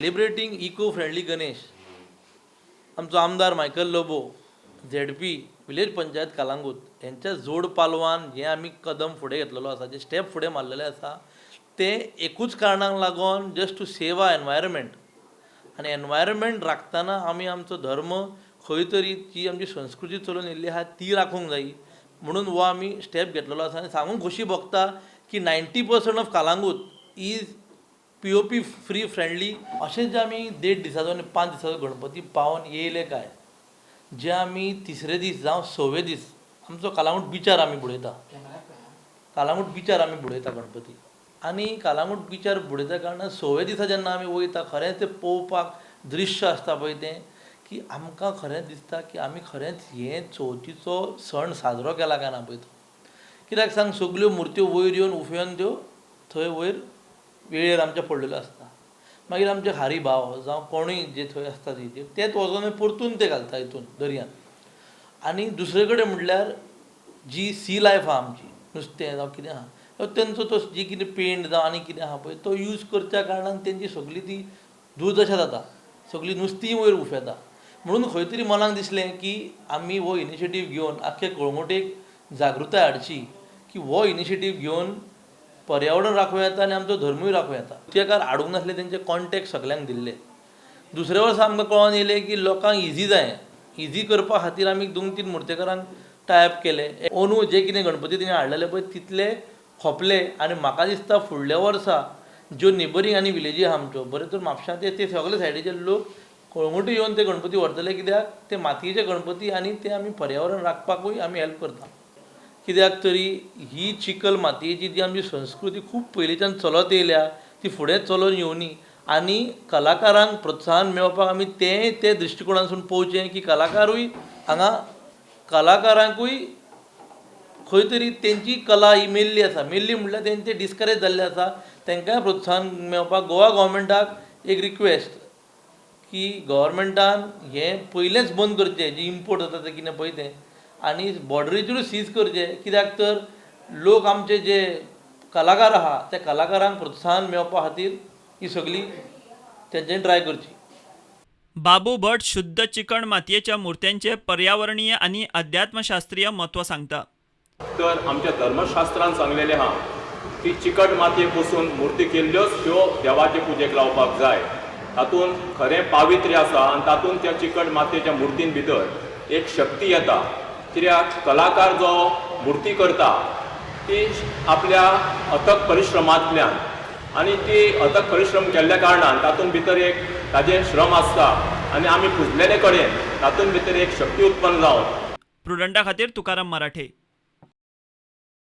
सेलिब्रेटींग eco friendly Ganesh. आमचो आमदार Michael Lobo, ZP, village panchayat Calangute हेंच्या जोड पालवान हें आमी कदम फुडें घेतलेलो आसा, जे स्टेप फुडें मारलेले आसा, ते एकूच कारणाक लागून, just to save our environment. आनी एनवायरमेंट राखतना आमी आमचो धर्म खंय तरी जी आमची संस्कृती चलून येयल्ली आहा ती राखूंक जायी म्हणून हो आमी स्टेप घेतलेलो आसा. आनी सांगूंक खोशी भोगता की 90% of Calangute is POP free friendly. अशें जे आमी देड दिसाचो आनी 5 दिसाचो गणपती पावोवन येयले काय, जे आमी तिसरे दीस जावं सवे दीस आमचो कलांगूट बिचार आमी बुडयता, कलांगूट बिचार आमी बुडयता गणपती. आनी कलांगूट बिचार बुडयता कारणान सवे दिसा जेन्ना आमी वयता, खरेंच तें पळोवपाक दृश्य आसता पळय तें की आमकां खरेंच दिसता की आमी खरेंच हे चवथीचो सण साजरो केला काय ना पळय तो. कित्याक सांग, सगल्यो मुर्त्यो वयर येवन उफेवन त्यो थंय वयर वेळेर आमच्या पडलेल्यो आसता. मागीर आमचे हारी भाव जावं कोणूय जे थंय आसता तेजेर तेच वचोन परतून ते घालता हितून दर्यान. आनी दुसरे कडेन म्हटल्यार जी सी लायफ आहा आमची, नुस्तें जावं कितें आहा, तेंचो तो जी कितें पेंट जावं आनी कितें आहा पळय तो यूज करच्या कारणान तेंची सगळी ती दुर्दशा जाता, सगळीं नुस्तीं वयर उफेता. म्हणून खंय तरी मनाक दिसलें की आमी हो इनिशिएटीव घेवन आख्खे कळंगुटेक जागृताय हाडची की हो इनिशिएटीव घेवन पर्यावरण राखूं येता आनी आमचो धर्मूय राखूं येता. मुर्तीकार हाडूंक नासले, तेंचे कॉन्टेक्ट सगल्यांक दिल्ले. दुसऱ्या वर्सा आमकां कळोन येयलें की लोकांक इजी जाय. इजी करपा खातीर आमी दोन तीन मुर्तीकारांक टायप केले. अंदू जे कितें गणपती तेणी हाडलेले पळय तितले खोपले. आनी म्हाका दिसता फुडल्या वर्सा ज्यो नेबरींग आनी विलेजी आहा आमच्यो, बरें तर म्हापशां, ते सगळे सायडीचे लोक कळंगूटे येवन ते गणपती व्हरतले, कित्याक ते मातयेचे गणपती आनी ते आमी पर्यावरण राखपाकूय आमी हेल्प करता. कित्याक तरी ही चिखल मातयेची जी आमची संस्कृती खूब पयलींच्यान चलत येयल्या ती फुडें चलोन येवनी आनी कलाकारांक प्रोत्साहन मेळपाक आमी तें ते दृश्टिकोणांतसून पळोवचें की कलाकारूय हांगा, कलाकारांकूय खंय तरी तेंची कला ही मेल्ली आसा. मेल्ली म्हणल्यार तेंचे डिस्करेज जाल्ले आसा. तांकांय प्रोत्साहन मेळपाक गोवा गव्हर्मेंटाक एक रिक्वेस्ट की गव्हर्मेंटान हें पयलेंच बंद करचें, जी इम्पोर्ट जाता तें कितें पळय तें, आनी बॉर्डरीचेरूय सीज करचें. कित्याक तर लोक आमचे जे कलाकार आहा त्या कलाकारांक प्रोत्साहन मेळपा खातीर ही सगळी तेंच्यांनी ट्राय करची. बाबू भट शुद्ध चिकण मातयेच्या मुर्त्यांचे पर्यावरणीय आनी अध्यात्मशास्त्रीय म्हत्व सांगता. तर आमच्या धर्मशास्त्रान सांगलेलें आहा की चिकट मातये पसून मुर्ती केल्ल्योच ह्यो देवाचे पुजेक लावपाक जाय. तातूंत खरें पावित्र्य आसा आनी तातूंत त्या चिकट मातयेच्या मुर्तीन भितर एक शक्ती येता, कित्याक कलाकार जो मुर्ती करता ती आपल्या अथक परिश्रमांतल्यान आनी ती अथक परिश्रम केल्ल्या कारणान तातूंत भितर एक ताजें श्रम आसता आनी आमी पुजलेले कडेन तातूंत भितर एक शक्ती उत्पन्न जावन प्रुडंटा खातीर तुकाराम मराठे.